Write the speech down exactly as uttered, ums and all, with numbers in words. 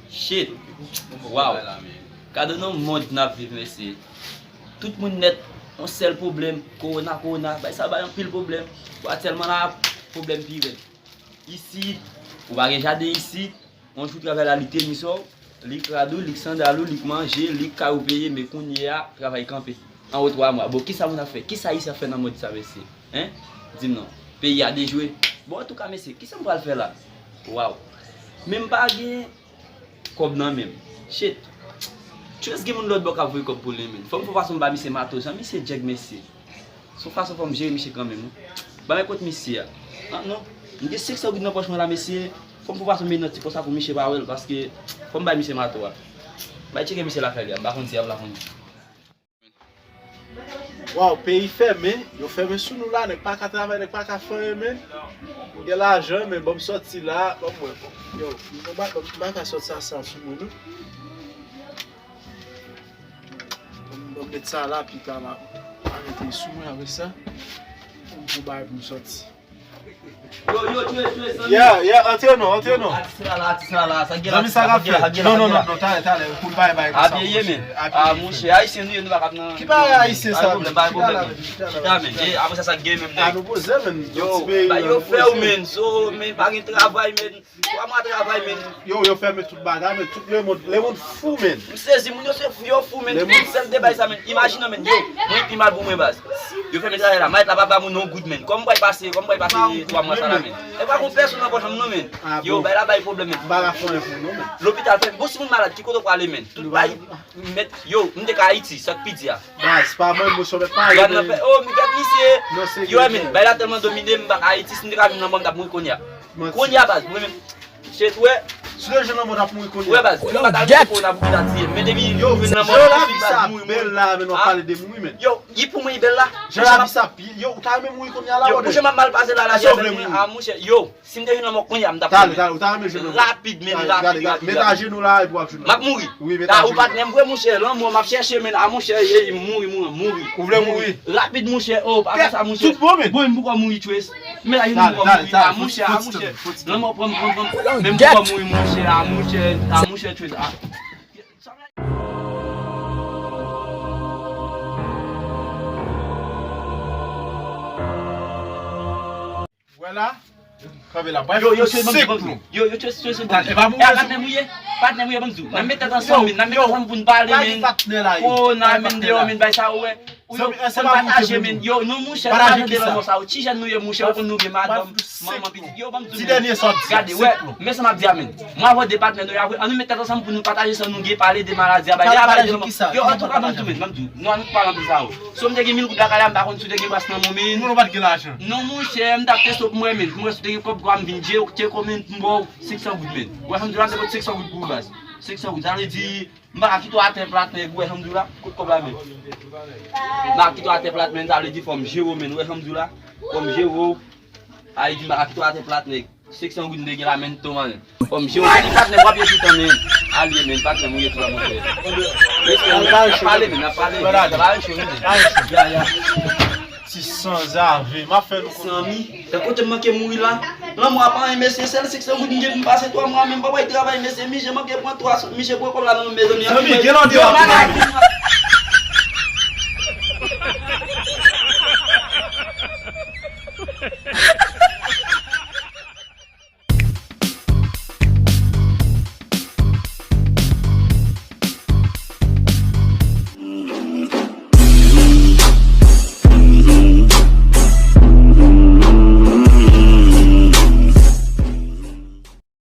Shit. Wow. Gade nan mond n ap viv, mesye. Tout moun nèt, yon sèl pwoblèm, kowona, kowona, bay sa bay anpil pwoblèm. Bon, aktyèlman la, pwoblèm pi rèd. Isit, ou pa gen jaden isit, yon jou travay la, li te misòw, li rad ou, li sandal ou, li manje, li kay ou peye, men kounye a, travay kanpe. Anwo twa mwa. Bon, kisa moun ap fè? Kisa Ayisyen ap fè nan mond sa, mesye? Hein? Di m non. Peyi a dejwe. Bon, antouka, mesye, kisa m pral fè la? Waw. Men m pa gen kòb nan men m. Shit. Tjwes gen moun lòt bò k ap voye kòb pou li, men. Fò m fè fason m ba misye mato. Jan misye djèg, mesye. Se yon fason fò m jere misye kanmenm, wi. Ban mwen kont misye a. Ah, non. M gen senk san goud nan pòch mwen la, mesye. Fò m fè fason m mete nan ti pòch sa pou misye pa wè l, paske fò m bay misye mato a. Bay tcheke misye lakay li a. M pa konn si y ap la kounye a. Waw, peyi fèmen, yo fèmen sou nou la, nèg pa ka travay, nèg pa ka fè anyen, men. Ou gen lajan, men ban m sòti la, ban m wè, bon. Yo, m pa, m pa ka sòti sa, sa sou mwen, non. Ban m, ban m met sa la, pita la. Pa rete sou mwen avèk sa. Ban m gon bagay pou m sòti. Yo, yo, tjwes, tjwes, zanmi. Yeah, yeah, antre non, antre non. Atis la, la, atis la, la, sa gen la, atis la, sa gen la, sa gen la, non, non, non, non, talè, talè, ou konn bay, bay konsa, abiye, men. Ah, monchè, ayisyen nou ye, nou pa kap nan. Ki bagay ayisyen sa, men? Ki bagay pwoblèm, men. Chita, men. Apre sa, sa gen menm, nèg. Ah, nou poze, men. Yo, ba yo fè w, men. So, men, pa gen travay, men. Twa mwa travay, men. Yo, yo fèmen tout bagay, men. Tout lemonn, lemonn fou, men. M sezi, moun yo se fou, yo fou, men. Lemonn fou. Sèl de bagay sa, men. Imajine, men. Yo, mwen pi mal pou mwen, baz. Yo fèmen travay la. Mayèt la pa ba moun yon goud, men. Kòman m pral pase, kòman m pral pase twa mwa sa la, men? E pa gon pèsonn nan pòch mwen, non, men. Ah, bon. Yo, bay la bay pwoblèm, men. M pa ka fè anyen pou nou, men. Lopital fèmen. Bon, si moun malad, ki kote w prale, men? Tout bay. Mèt, yo, m te ka Ayiti, sa k pi di a. Baz, pa mwen, mwen sou mèt pa. Gad nan fè, oh, mi gad misye. Yo, men, bay la tèlman domine, m pa ka Ayiti, si m te ka vin nan mwen, m t ap mouri kounye a. Kounye a, baz, mwen menm. Shit, wè. Si de jou nan mwen, t ap mouri kounye a. Wè, baz, mwen pa ta vin pou nan bouki ta tiye. Men depi yo vin nan mwen, baz, mouri, mouri. Bèl la, men w ap pale de mouri, men. Yo, li pou mwen, li bèl la. Jan lavi sa, yo, ou ta renmen mouri kounye a la, yo, ou de. Mouche, m ap mal pase la, la, a, mouche, yo. Si m te jwenn lanmò kounye a, m t ap mouri. Talè, talè, ou ta renmen jwenn lanmò? Rapid, men, rapid, rapid, rapid. Met ajenou la epi w ap jwenn lanmò. M ap mouri. Wi, met ajenou. Ou patnè m vre, monchè, lanmò m ap chèche, men, a, monchè, ey, mouri, mouri, mouri. Ou vle mouri? Rapid, monchè, oh, pa fè sa, monchè. Tout bon, men. Bon, m poko mouri, tjwes. Met ajenou m mouri, a, monchè, a, monchè. Lanmò pran m, pran m, pran m. Men m poko mouri, monchè, a, monchè, a, monchè, tjwes, a. Vwala. Kanpe la. Yo, yo, tjwes, ban m di, ban m di. Yo, yo, tjwes, tjwes, ban m di. E pa mouri. E a, patnè m ou ye? Patnè m ou ye, ban m di. N ap met tèt ansanm, men. N ap met ansanm pou n pale, men. Kowona, men, deyò, men, bay sa, ou wè. Ou yo, fò n pataje, men. Yo, non, monchè, nou pa tande lanmò sa, yo. Ti jèn nou ye, monchè, ou konn nou gen madanm, manman, pitit. Yo, ban m di, men. Gade, wè, men sa m ap di a, men. Mwen avè w de patnè nou ye, apre, ann nou met tèt ansanm pou nou pataje sa nou gen, pale de maladi a, bay, pale de lanmò. Yo, antouka, ban m di, men, ban m di. Nou, ann nou pale anpil sa, yo. Si m te gen mil goud lakay la, m pa konn si w te gen bras nan men w, men. Nou, nou pa t gen lajan. Non, monchè, m t ap teste w pou m wè, men. Pou m wè si w te gen kòb, kwa m vin dje, w te konmen, m ba w senk san goud, men. Ou wè sa m di w la, m te pot senk san goud pou ou, baz. Senk san goud, sa vle di, m pa ka kite w atè plat, nèg, ou wè sa m di w la, kot kòb la, men. M pa ka kite w atè plat, men, sa vle di fò m jere w, men, ou wè sa m di w la, fò m jere w. Sa vle di m pa ka kite w atè plat, nèg. Senk san goud m te gen la, men, toman. Kòm je w di patnè m, w ap ye tout tan, men. Al ye, men, patnè m, ou ye tout tan, monchè. Respè, men, n ap pale, men, n ap pale, men, n ap pale, men. Ya, ya. Ti sanzave, m ap fè nou konnen. Zanmi, nan kote m manke mouri la. Lanmò a pa anyen, mesye, sèl senk san goud m gen pou m pase twa mwa, men m pa bay travay, mesye, mije manke pran twa, mije pran kòb la nan men m, mezanmi. Zanmi, gen lòt yo ap